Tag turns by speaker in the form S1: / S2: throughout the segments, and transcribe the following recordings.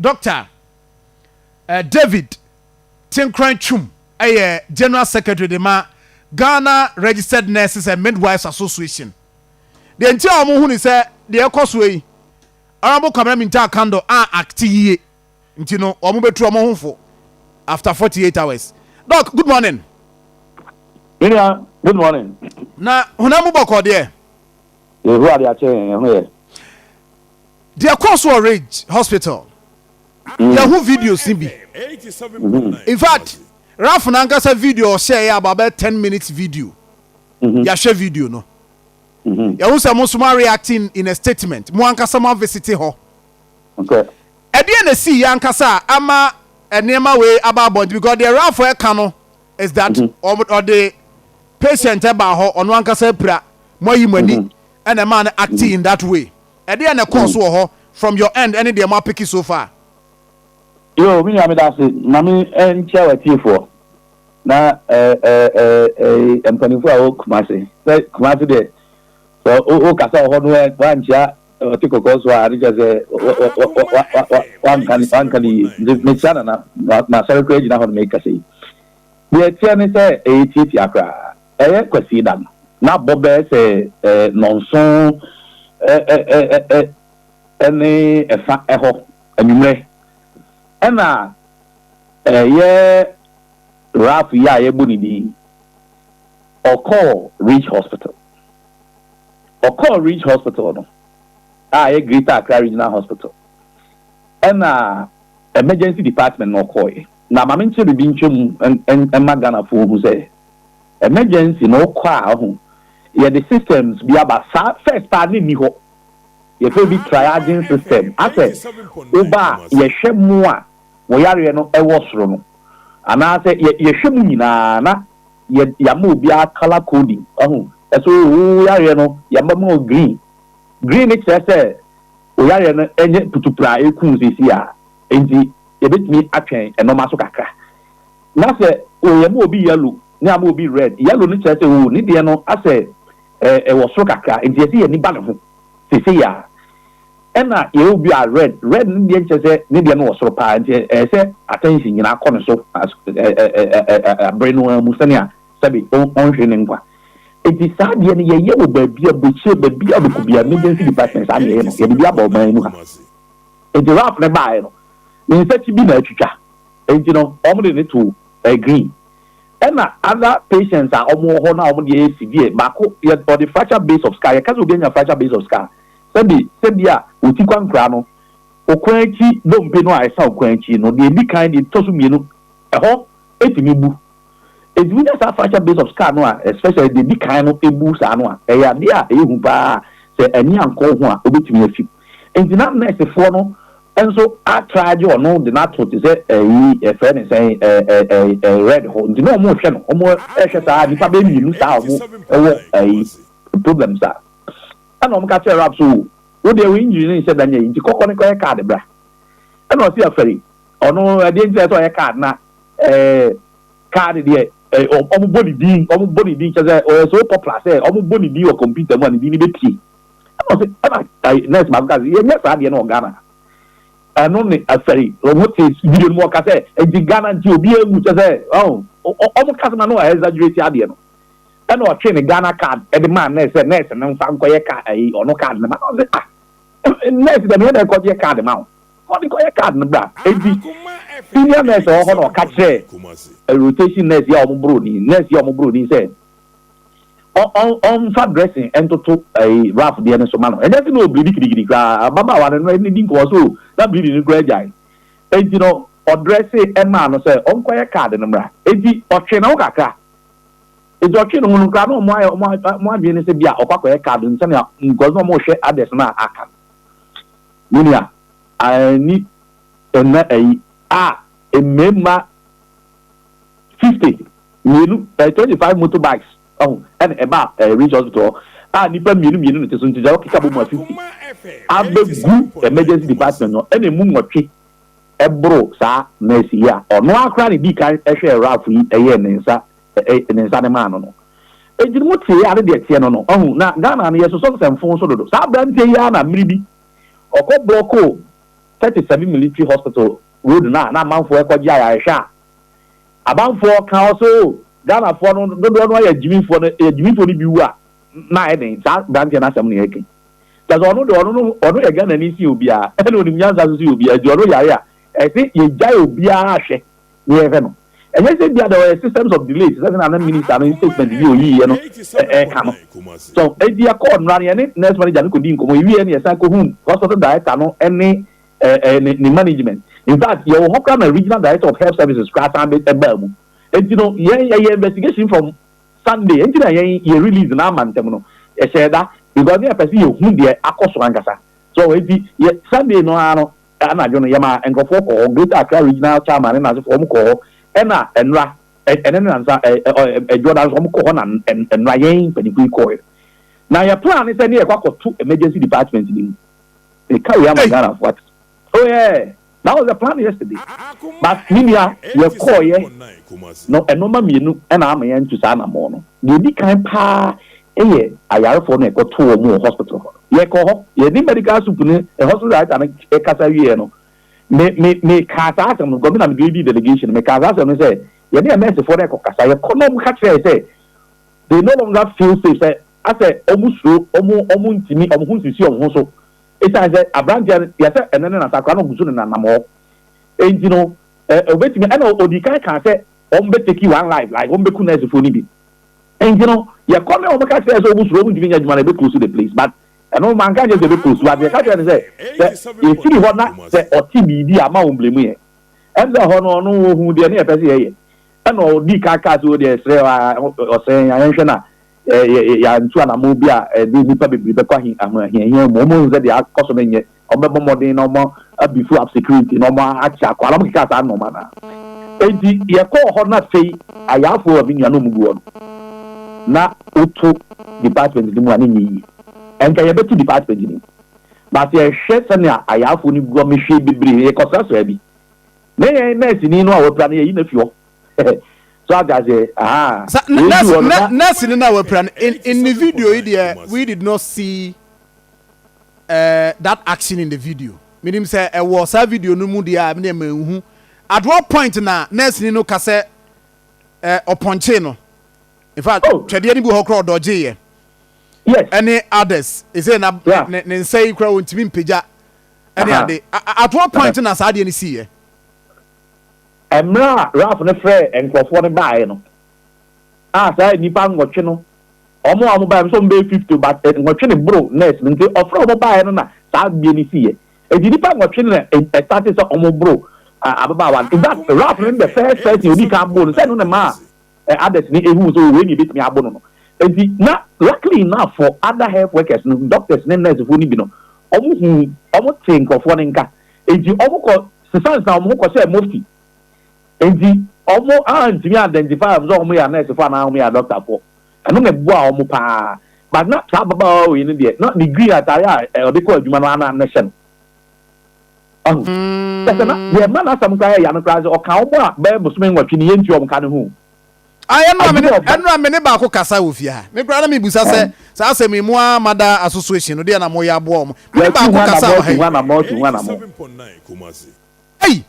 S1: Doctor David Tenkorang Twum yɛ General Secretary de ma Ghana Registered Nurses and Midwives Association. Deɛ nti a wɔn hu ne sɛ deɛ ɛkɔ soɔ yi, Honourable Kwabena Mintah Akandoh a act yie nti no wɔn bɛtu wɔn ho fo after 48 hours. Doc, good morning.
S2: Menua, good morning.
S1: Na honam mu bɔkɔɔ deɛ?
S2: Yehowa de akyɛ yɛn, ɛho yɛ.
S1: Deɛ ɛkɔɔ so wɔ Ridge Hospital, yɛho videos no bi. In fact, Ralph n'ankasa video ɔhyɛɛ yɛ about bɛyɛ 10 minutes video. Yɛahwɛ video no. Yɛho sɛ mo nso mo reacting in a statement. Mo ankasa mo avisit hɔ. Ɛdeɛ na esi yɛ ankasa a ama nneɛma wei aba abɔnten, because deɛ Ralph ɛka no is that ɔde patient ɛba hɔ, ɔno ankasa apira, mo ayi mo ani ɛna ɛmaa no acting in that way. Ɛdeɛ na ɛkɔɔ so wɔ hɔ from your end ɛne deɛ mo apick so far?
S2: Yo, me nua, meda ase. Ma me nkyia w'atiefoɔ na ɛ ɛ ɛ mpanimfoɔ a wɔwɔ Kumase. Sɛ Kumase deɛ, sɛ o kasa wɔ hɔ no wankyia ɔte kɔkɔɔ so a, ade kyerɛ sɛ wanka ne yie. Nti mekyia Nana masɔre koraa gyina hɔ no mekasa yi. Deɛ ɛteɛ ne sɛ ɛyɛ tietia koraa. Ɛyɛ Kwasi da no na abɔ bɛyɛ sɛ 7 ɛ ɛ ɛ ɛ ɛne ɛfa ɛhɔ anwummerɛ, ɛna ɛyɛ Ralph yi a yɛbɔ ne din ɔkɔɔ Ridge Hospital. Ɔkɔɔ Ridge Hospital no a ɛyɛ Greater Accra Regional Hospital, ɛna emergency department na ɔkɔɔɛ. Na maame nkyɛn bibi nkyɛn mu ɛma Ghanafoɔ hu sɛ emergency na ɔkɔ a, ɔho yɛde systems bi aba saa. First paa ne ni hɔ, yɛfrɛ bi triaging system, asɛ woba a yɛhwɛ mu a wɔyareɛ no ɛwɔ soro no, anaasɛ yɛhwɛ mu nyinaa na yɛ yɛama obiara colour coding. Ɔho ɛso wo yareɛ no, yɛama mu green. Green ne kyerɛ sɛ wo yareɛ no ɛnyɛ putupura ekum sisi a, nti yɛbɛtumi atwɛn ɛnɔma so kakra. Na sɛ yɛma obi yellow ne ama obi red. Yellow no kyerɛ sɛ o ne deɛ no asɛ ɛwɔ soro kakra, nti yɛsɛ yɛ niba ne ho sisi a. Ɛna yɛwɔ obi a red. Red ne deɛ nkyerɛ sɛ ne deɛ no wɔ soro paa, nti ɛyɛ sɛ attention nyinaa kɔ ne so as ɛ ɛ ɛ ɛ abere no mu sɛnea sɛbi ɔnhwɛ ne nkwa. Nti saa deɛ no yɛyɛ wɔ baabi a bɔkyie, baabi a bɛkɔ bi a emergency department, saa deɛ yɛ no yɛde bi aba ɔman mu ha. Nti Ralph ne baeɛ no, ne nsa kyi bi na atwitwa, nti no wɔn de ne to green. Ɛna other patients a wɔn wɔ hɔ na wɔn deɛ yɛ severe, baako yɛ ɔde fracture base of skull. Yɛka sɛ obi anya fracture base of skull, sɛbi a oti kwankora no, okwan akyi dompe no a ɛsa okwan akyi no, deɛ edi kan, deɛ ɛtɔ so mmienu, ɛhɔ etumi bu. Etumi nya saa fracture base of skull no a, especially deɛ edi kan no ebu saa no a, ɛyɛ adeɛ a ɛyɛ hu paa sɛ ɛni ankɔ ho a obetumi afi. Nti na nɛɛsefoɔ no nso atriage ɔno de n'ato te sɛ ɛyi ɛfɛ ne sɛn ɛ ɛ ɛ ɛ red hɔ. Nti na wɔn rehwɛ no, wɔn ɛhwɛ saa nipa bɛyɛ mmienu saa a wɔn ɛwɔ ɛyi problem saa. Ɛna wɔn ka kyerɛ Ralph so wo deɛ, wo injury ne nhyɛ da nyɛ yi, nti kɔkɔ ne kɔyɛ card bra. Ɛna ɔsi afɛri ɔno ɛdeɛ nti ɛsɛ ɔyɛ card na card deɛ ɔmo bɔ ne din, ɔmo bɔ ne din kyerɛ sɛ ɔyɛ so popular sɛ ɔmo bɔ ne din wɔ computer mu a, ne din ne bɛ pie. Ɛna ɔsi ɛna ɛɛ nurse baako ka sɛ yɛnyɛ saa deɛ no wɔ Ghana. Ɛno ne afɛri ɔmo te video no mu, ɔka sɛ nti Ghana nti obi ewu, kyerɛ sɛ ɔmo ɔmo kasa na no exaggerate adeɛ no. Ɛna ɔtwe ne Ghana card ɛde maa nurse sɛ nurse ne nfa nkɔyɛ card ɛyi ɔno card ne ma. Na ɔsɛ, ah, nurse dɛm yɛ dɛ kɔgye card ma wo, ɔde kɔyɛ card no bra. Eti senior nurse ɔwɔ hɔ na ɔka kyerɛ rotation nurse yi a ɔmo boro ni, nurse yi a ɔmo boro ni, sɛ ɔnfa dressing ɛntoto ɛyi Ralph deɛ no so ma no. Ɛnyɛ sɛ na obleed gidigidi koraa, ababaawa no ɛne di nkɔmɔ so na bleed no koraa gyae. Eti no ɔdress ɛmaa no sɛ ɔnkɔyɛ card no mmra. Eti ɔtwe ne ho kakra, eti ɔtwe ne ho no koraa na ɔmo ayɛ ɔmo adwene ne sɛ bi a ɔkɔ akɔyɛ card no sɛnea nkɔs na ɔmo hwɛ others no a aka no nua ani ɛnɛ ɛyi a mmarima 52 25 motorbikes ɔho ɛna ɛba Ridge Hospital hɔ a nipa mmienu mmienu ne te so. Nti sɛ ɔkeka bɔ mu a, 50 abɛgu emergency department no, ɛna emu 8 ɛboro saa nurse yi a ɔno akora ne di kan ɛhwɛ Ralph yi, ɛyɛ ne nsa ɛ ne nsa ne maa no. Eti mo tie ade deɛ teɛ no ɔho na Ghana no yɛsosɔ nsɛmfo so dodo. Saa aberanteɛ yi ara na mmiri bi ɔkɔ block 37 Military Hospital road no a na amanfoɔ ɛkɔgye ayarehwɛ a, abanfoɔ ka hɔ so, o Ghanafoɔ no dodoɔ no ayɛ agyimifoɔ no, agyimifoɔ no bi wu a na ayɛ den. Saa aberanteɛ no asɛm no yɛka kyɛ sɛ ɔno de, ɔno no, ɔno yɛ Ghanani si obiara, ɛna onim nyansa so si obiara, nti ɔno yare a ɛsɛ yɛgyae obiara ahwɛ na yɛhwɛ no. Ɛnyɛ sɛ bia there were systems of delays sɛ na minister no statement bi oyiiɛ no ɛka no so. Eti yɛkɔɔ nnora no, yɛne nurse manager no kɔdi nkɔmmɔ. Yɛwie no, yɛsan kɔhu hospital director no ɛne ne management. In fact, yɛwɔ hɔ koraa na regional director of health services koraa san ɛbaa mu. Eti no yɛn yɛyɛ investigation from Sunday, eti na yɛn yɛ release na ama ntɛm no ɛhyɛ da, because ne yɛpɛ sɛ yɛhu deɛ akɔ so ankasa. So eti yɛ Sunday no ara no anadwo no, yɛma nkurɔfoɔ kɔ hɔ, Greater Accra Regional chairman ne n'asefoɔ, wɔn kɔ hɔ. Ɛna nnura ɛne ne nansa ɛ ɛ ɛdwoɔda nso wɔn kɔ hɔ, na nnura yɛn mpanyinfoɔ yi kɔɔ. Na yɛ plan ne sɛ ne yɛ kɔ akɔto emergency department ni mu ɛka wei ama Ghanafoɔ ate. Oh yeah, that was the plan yesterday, but ne nua yɛ kɔɔ yɛ no, ɛnɔɔma mmienu ɛna ama yɛn nto saa anamɔ no. Deɛ edi kan paa ɛyɛ ayarefoɔ no ɛkɔto wɔn wɔ hospital hɔ. Yɛkɔ hɔ, yɛde medical sup ne hospital director no ɛkasa wie no, me kaa saa asɛm no gɔmi na me de delegation. Me kaa saa asɛm no sɛ yɛne nursefoɔ no ɛkɔ kasa. Yɛkɔ na ɔmo ka kyerɛ sɛ they no longer feel safe, sɛ asɛ ɔmo suro, ɔmo ntumi ɔmo ho nsisi ɔmo ho so, esan sɛ aberanteɛ no yɛsɛ ɛnɛ ne nasa akora no gu so ne nanam hɔ. Enti no obetumi ɛna odi kan kan sɛ ɔmo bɛ take one life, like ɔmo bɛ ku nursefoɔ no bi. Enti no yɛkɔ ne ɔmo ka kyerɛ sɛ ɔmo suro, ɔmo ntumi nyɛ adwuma na ebe close the place. But ɛno manka kyerɛ sɛ ebe close, but yɛka kyerɛ no sɛ efiri hɔ na sɛ ɔte biribi a, ama wɔn blame yɛ. Ɛm sɛ hɔ no ɔno ohun deɛ ne yɛpɛ sɛ yɛyɛ, ɛna ɔdi kan kaa sɛ o deɛ ɛsrɛ ɔsɛn yɛnhwɛ na yɛantu anamɔ bi a ɛde nipa bebree bɛkɔ ahi ahohiahia mu. Ɔmo sɛ deɛ akɔ so no nyɛ, ɔmo bɛbɔ mmɔden na ɔmo abeef up security na ɔmo akyɛ akɔ ala, ɔmo keka saa nnɔma na eti yɛkɔɔ hɔ. Na afei ayaafoɔ a mi nua no ɔmo gu hɔ no na woto department no mu a, ne nyɛ yie. Ɛnka yɛbɛto department no mu, but yɛhwɛ sɛnea ayaafoɔ no gu hɔ, mehwɛ bebree. Yɛkɔsrasra bi ne yɛn nurse ni no a wɔpira no, yɛyi no fi hɔ so ati ase aha.
S1: Nurse ni na wɔpira no in the video yi deɛ, we did not see that action in the video. Menim sɛ ɛwɔ saa video no mu deɛ a, mene ma nhu at what point na nurse ni no ka sɛ ɔpɔnkye no. In fact, twɛdeɛ no bi wɔ hɔ koraa ɔdɔgye yɛ. Ɛne others ɛsɛ na ne nsa yi koraa wɔntumi mpagya ɛne ade. At what point na saa adeɛ no si yɛ?
S2: Mmerɛ a Ralph no frɛ nkurɔfoɔ no baeɛ no a, saa nnipa 8 no, ɔmo a ɔmo baeɛ no sɛ ɔmo bɛyɛ 50, but 8 ne boro nurse no, nti ɔfrɛ ɔmo baeɛ no na saa bie no si yɛ. Eti nnipa 8 no na ɛstart sɛ ɔmo boro ababaawa no. In fact, Ralph no the first person odi kan boro no, sɛ no ne maa others ne ehu sɛ wei ne ebetumi abo no. Eti na luckily enough for other health workers no, doctors ne nurse foɔ no bi no, ɔmo hu, ɔmo te nkurɔfoɔ no nka, eti ɔmo kɔ sisan sa ɔmo ho kɔ hyɛ mufti, nti ɔmo antumi identify sɛ ɔmo yɛ nurse fo anaa ɔmo yɛ doctor fo. Ɛno na ɛboa ɔmo paa. But na saa ababaawa wei no deɛ, na ne green ataare a ɔde kɔ adwuma no ana ne hyɛ no ɔho kyɛ na deɛ ɛma n'asɛm koraa yɛ ya no koraa sɛ ɔka ɔmo a bɛyɛ bosome 8 ne yɛntua ɔmo ka ne ho.
S1: Ɛnura me ne baako kasa wɔ fie ha. Me koraa na mebusa sɛ saa asɛm yi mu a mada association no deɛ na moyɛ aboa ɔmo. Me ne baako kasa wɔ ha yi. Ei!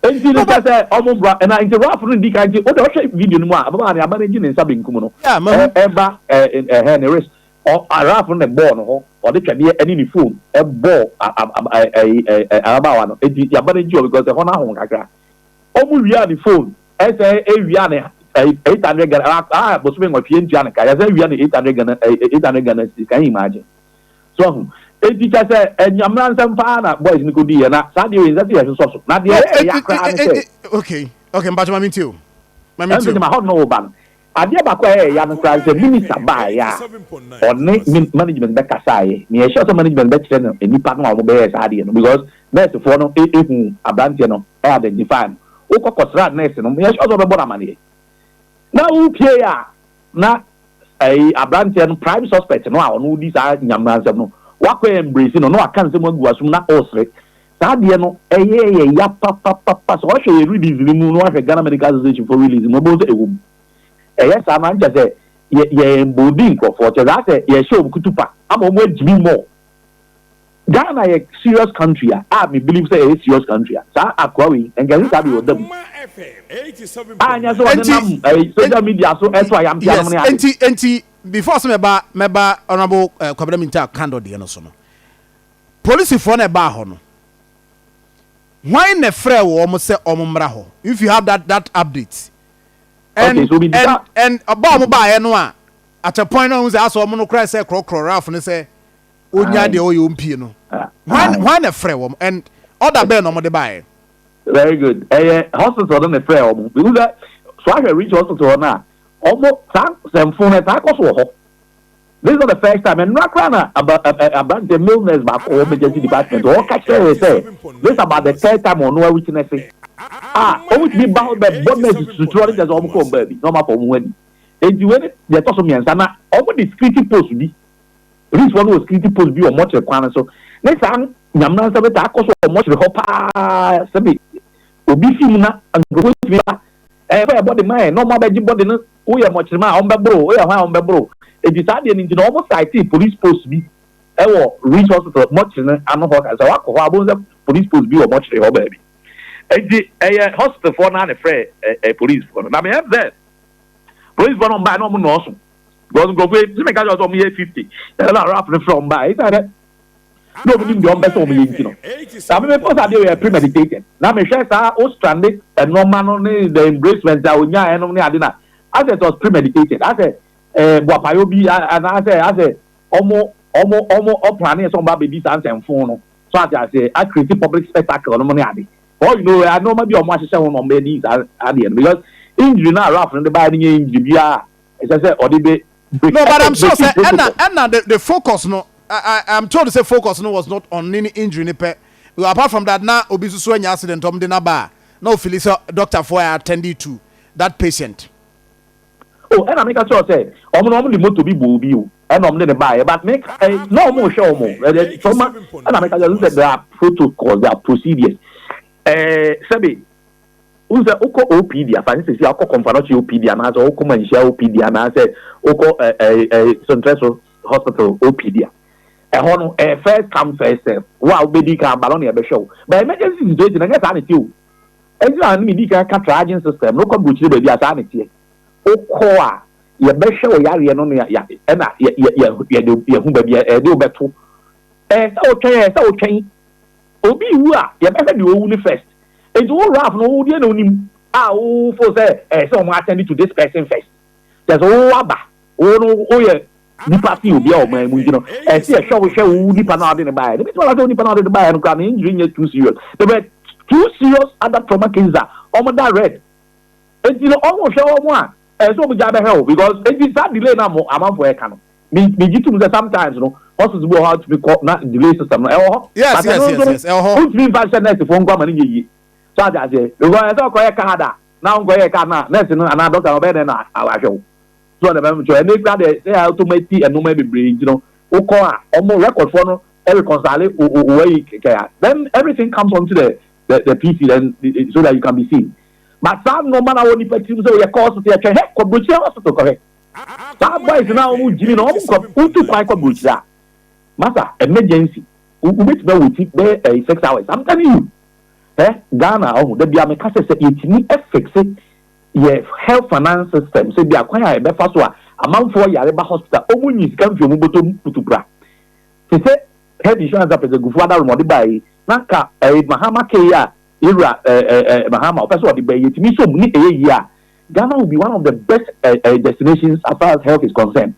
S2: Nti no kyɛ sɛ ɔmo bra ɛna nti Ralph no di kan, nti o de ɔhwɛ video no mu a, ababaawa ne aba no gye ne nsa benkum no ɛba ɛhɛ ne wrist. Ɔ Ralph no ne bɔɔl no hɔ, ɔde twɛdeɛ ɛne ne phone ɛbɔɔ ababaawa no. Nti yaba no gye hɔ because ɛhɔ no ahom kakra. Ɔmo wia ne phone, ɛsɛ ewia ne 800 Ghana a bosome 8 ntua ne ka. Yɛsɛ ewia ne 800 Ghana, 800 Ghana cedis. Can you imagine? So ɔho eti kyɛ sɛ ɛnyamra nsɛm paa na boys no ko di yɛ na saa deɛ wei nsɛ sɛ yɛsosɔ so na deɛ ɛyɛ ya koraa ne sɛ.
S1: Okay, mpatwa maame nti o, maame nti o.
S2: Ɛnso ma hɔ no wo ba no, adeɛ baako a ɛyɛ ya no koraa sɛ minister baayɛ a ɔne management bɛkasaeɛ ne yɛhyɛ sɛ management bɛkyerɛ no nipa no a wɔn bɛyɛ saa adeɛ no, because nurse foɔ no ehu aberanteɛ no, ɛ identify no. Wokɔ kɔsra nurse no, yɛhyɛ sɛ ɔbɛbɔ no amaneɛ na wopie a, na ɛyi aberanteɛ no, prime suspect no a ɔno di saa nyamra nsɛm no, wakɔ embrace no na waka nsɛm agu asom na ɔresere. Saa adeɛ no ɛyɛ yɛ ya papapapa. Sɛ ɔhwɛ yɛ release no mu na wahwɛ Ghana Medical Association for release mu, ɔbɛn sɛ ɛwɔ mu. Ɛyɛ saa na nkyɛ sɛ yɛ mbodi nkurɔfoɔ kyɛ saa sɛ yɛhyɛ wɔn kutu pa ama wɔn agyimi mɔ. Ghana yɛ serious country a me believe sɛ ɛyɛ serious country a, saa akoa wei nkɛse saa bi wɔ da mu a, nyɛ sɛ ɔde nam social media so ɛto ayamtia nom ne ade.
S1: Nti before sɛ mɛba Honourable Kwabena Minta Kando deɛ no so no, polisifoɔ no ɛbaa hɔ no, hwan na frɛ wɔn sɛ wɔn mmra hɔ, if you have that update? And
S2: Okay, so bi
S1: and ɔba wɔn baayɛ no a, at a point na wɔn sɛ asɔ wɔn no kora sɛ korɔkorɔ Ralph no sɛ onya deɛ ɔyɛ ompie no, hwan na frɛ wɔn and order bɛn na wɔn de baayɛ?
S2: Very good. Ɛyɛ hospital no ne frɛ wɔn, because sɛ so ahwɛ Ridge Hospital hɔ no a, wɔn saa sɛmfo no ɛtaa kɔ so wɔ hɔ. This is not the first time. Nnura koraa na aba aberante male nurse baako wɔ emergency department, ɔka kyerɛ yɛ sɛ this about the third time ɔno a witness a wɔn tumi ba hɔ bɛ bɔ nurse sutura ne kyerɛ sɛ wɔn kɔ wɔn baabi na wɔn afa wɔn ho ani. Eti wei ne deɛ ɛtɔ so mmiɛnsa na wɔn de security post bi, police foɔ no wɔ security post bi wɔ mɔkyerɛ kwan so ne saa nyamuna nsɛm taa kɔ so wɔ mɔkyerɛ hɔ paa. Sɛbi obi fi mu na nkurɔfoɔ tumi ba ɛɛ fɛ body man na ɔmo abɛgye body no, woyɛ mɔkyerɛ mu a, ɔmo bɛboro, woyɛ hwan a, ɔmo bɛboro. Eti saa deɛ no nti na ɔmo site police post bi ɛwɔ Ridge Hospital mɔkyerɛ no ano hɔ. Sɛ wakɔ hɔ abom sɛ police post bi wɔ mɔkyerɛ hɔ baabi. Eti ɛyɛ hospital foɔ naa ne frɛ ɛ ɛ police foɔ no, na mɛ sɛ police foɔ no ɔmo baa na ɔmo nɔɔso, because nkurɔfoɔ yi sɛ meka kyerɛ sɛ ɔmo yɛ 50 ɛna Ralph no frɛ ɔmo baa ɛsan dɛ na ɔmo nim deɛ ɔmo bɛ sɛ ɔmo yɛ. Nti no na me fɔ sɛ adeɛ yɛ premeditated, na mehwɛ saa o strande ɛnɔɔma no ne the embracement a onya ɛnom ne ade na asɛ it was premeditated, asɛ buapayo bi anaasɛ asɛ ɔmo ɔplan sɛ ɔmo ba abɛdi saa nsɛmfo no so ate ase a create public spectacle no mo ne ade. All you know, nneɛma bi a ɔmo ahyehyɛ ho na ɔmo bɛ saa adeɛ no, because injury na Ralph no de ba no nyɛ injury bi a ɛsɛ sɛ ɔde bɛ
S1: break. No, but I'm sure say ɛna the focus no, I'm told to say focus no was not on any injury ni pɛ. Apart from that, na obi soso anya accident, ɔmo de n'aba na ofili sɛ doctor foɔ attending to that patient.
S2: Oh, ɛna mi ka kyerɛ sɛ ɔmo na ɔmo de moto bi bɔ obi o, ɛna ɔmo de ne ba yɛ, but mi ka ɛ na ɔmo hwɛ ɔmo ɛdɛ trauma. Ɛna mi ka kyerɛ sɛ there are protocols, there are procedures. Sɛbi n sɛ wokɔ OPD afa ne sisi akɔ Komfo Anokye OPD anaasɛ wokɔ Manhyia OPD anaasɛ wokɔ ɛ ɛ ɛ Sɔntrɛso Hospital OPD a, ɛhɔ no ɛyɛ first come, first serve. Wo a wobɛdi kan aba no na yɛbɛhwɛ wo, but emergency situation, ɛnyɛ saa ne te o. Ɛnti na ne mi di kan ka triaging system no, wokɔ burokyire baabi a, saa ne teɛ. Wokɔ a, yɛbɛhwɛ wɔ yareɛ no no ya, ɛna yɛ yɛ yɛ yɛde yɛhu baabi a yɛde wobɛto. Ɛɛ sɛ wotwɛn, ɛɛ sɛ wotwɛn obi wu a, yɛbɛhwɛ deɛ owu no first. Nti wo Ralph no, wo deɛ na onim a wo fo sɛ ɛɛ sɛ ɔmo attend to this person first, kyɛ sɛ wo aba, wo no woyɛ nipa si obi a ɔman mu, nti no ɛsɛ yɛhwɛ wo, hwɛ wo nipa na ɔde ne baayɛ ne bi tí wɔn sɛ nipa na ɔde ne baayɛ no koraa ne injury nyɛ too serious. There were two serious other trauma cases a ɔmo da red, nti no ɔmo hwɛ ɔmo a ɛsɛ ɔmo gya bɛhwɛ o, because nti saa delay na mo amanfo ɛka no, mi gyi tum sɛ sometimes no, hospital bi wɔ hɔ a tumi kɔ na delay system no ɛwɔ hɔ.
S1: Yes, ɛwɔ hɔ.
S2: Ntumi nfa hyɛ nurse fo nkɔ ama ne nyɛ yie so ate aseɛ, because ɛsɛ ɔkɔyɛ card a na ɔnkɔyɛ card na nurse no anaa doctor no ɔbɛyɛ dɛ na ahwɛ wo so ɔdɛ bɛm kyerɛ. Ɛne kura deɛ sɛ automate ɛnoma bebree, nti no wokɔ a, ɔmo record foɔ no ɛreconcile o o o ayi kɛkɛ a, then everything comes onto the PC then so that you can be seen. But saa nneɛma na wɔ nipa tirim sɛ oyɛ kɔ hospital, yɛtwɛn hɛ kɔ burokyire hospital kɔhwɛ saa boys na wɔn gyimi na wɔn kɔ wotu kwan kɔ burokyire a, masa emergency wobɛtumi awɔti bɛyɛ 6 hours. I'm telling you, Ghana ɔho dabi a meka sɛ yɛtumi ɛfix yɛ health finance system sɛ bi akwan a yɛbɛfa so a amanfoɔ yare ba hospital, ɔmo nyi sika mfi ɔmo bɔtɔ mu putupra te sɛ health insurance a President Kufuor adaworo ɔde baa yi, na nka Mahama kei a ewura ɛɛ ɛɛ Mahama ɔpɛ sɛ ɔde ba yi, yɛtumi som ne ɛyɛ yie a, Ghana will be one of the best destinations as far as health is concerned.